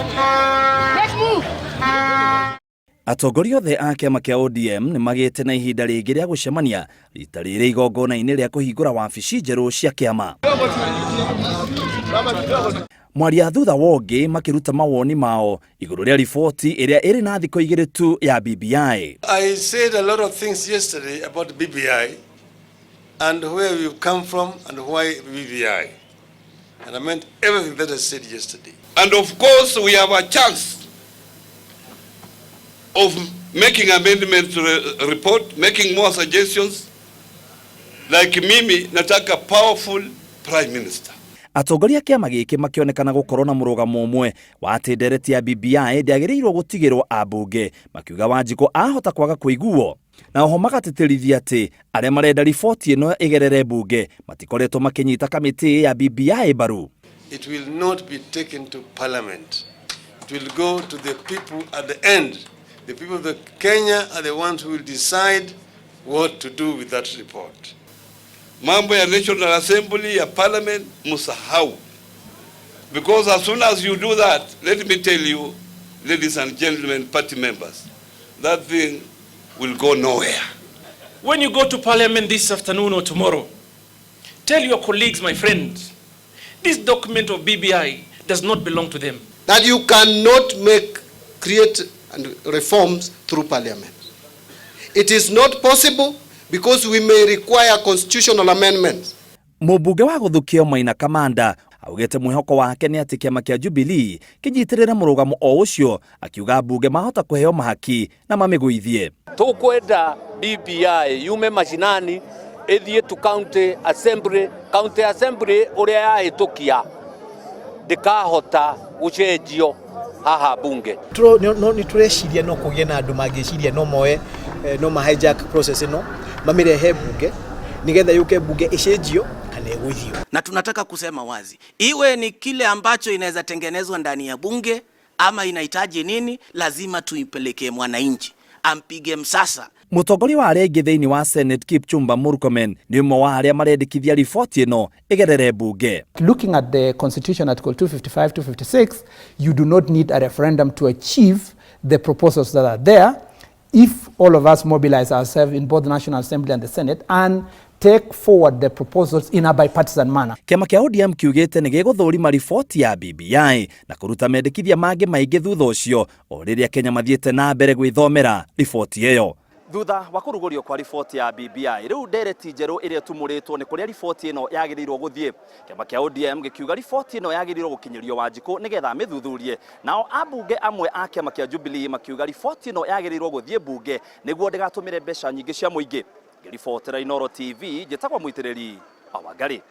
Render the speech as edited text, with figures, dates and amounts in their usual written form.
Let's move. Atongoria othe a kĩama kĩa ODM nĩ magĩte na ihinda rĩngĩ rĩa gũcemania rita rĩrĩ igongona-inĩ rĩa kũhingũra wabici njerũ cia kĩama. Mwaria thutha wa ũngĩ makĩruta mawoni mao igũrũ rĩa riboti ĩrĩa ĩrĩ na thikũ igĩrĩ tu ya BBI. I said a lot of things yesterday about BBI and where we've come from and why BBI. And I meant everything that I said yesterday. And of course, we have a chance of making amendments to the report, making more suggestions. Like mimi, nataka powerful prime minister. Atongoria a kĩama gĩkĩ makĩonekana gũkorwo na mũrũgamo ũmwe wa atĩ ndereti ya BBI ndĩagĩrĩirwo gũtigĩrwo ambunge, makiuga Wanjikũ ahota kwaga kũiguo. Na oho magatĩtĩrithia atĩ arĩa marenda riboti ĩno ĩgerere mbunge matikoretwo makĩnyita kamĩtĩ ya BBI mbaru. It will not be taken to parliament. It will go to the people at the end. The people of the Kenya are the ones who will decide what to do with that report. Mambo ya National Assembly ya parliament musahau. Because as soon as you do that, let me tell you, ladies and gentlemen, party members, that thing will go nowhere. When you go to parliament this afternoon or tomorrow, tell your colleagues, my friends, this document of BBI does not belong to them. That you cannot make, create and reforms through parliament. It is not possible because we may require constitutional amendments. Mũmbunge wa gũthukio Maina Kamanda augĩte mwĩhoko wake nĩ atĩ kĩama kĩa Jubilee kĩnyitĩrĩre mũrũgamo o ũcio, akiuga mbunge mahota kũheo mahaki na mamĩgũithie. Tukwenda BBI yume mashinani ithie to county assembly. County assembly uria yahitukia ndikahota gucenjio haha bunge. No nĩ tũreciria no kũgĩe na andũ mangĩciria no moe no ma hijack process ĩno mamĩrehe mbunge nĩgetha yũke mbunge ĩcenjio kana ĩgũithio. Na tunataka kusema wazi, iwe ni kile ambacho inaweza tengenezwa ndani ya bunge ama inahitaji nini, lazima tuipelekee mwananchi ampige msasa. Mũtongoria wa arĩa aingĩ thĩinĩ wa Senate Kipchumba Murkomen nĩ ũmwe wa arĩa marendekithia riboti ĩno ĩgerere mbunge. Looking at the Constitution, Article 255, 256, you do not need a referendum to achieve the proposals that are there if all of us mobilize ourselves in both the National Assembly and the Senate and take forward the proposals in a bipartisan manner. Kĩama kĩa ODM kiugĩte nĩ gĩgũthũrima riboti ya BBI na kũruta mendekithia mangĩ maingĩ thutha ũcio, o rĩrĩa Kenya mathiĩte na mbere gwĩthomera riboti ĩyo. Thutha wa kũrugũrio kwa riboti ya BBI, rĩu ndereti njerũ ĩrĩa ĩtumũrĩtwo nĩ kũrĩa riboti ĩno yagĩrĩirwo gũthiĩ. Kĩama kĩa ODM gĩkiuga riboti ĩno yagĩrĩirwo gũkinyĩrio Wanjikũ nĩgetha amĩthuthurie. Nao ambunge amwe a kĩama kĩa Jubilee makiuga riboti ĩno yagĩrĩirwo gũthiĩ mbunge nĩguo ndĩgatũmĩre mbeca nyingĩ cia mũingĩ. Ngĩribotera Inooro TV, njĩtagwo Mũitĩrĩri wa Wangari.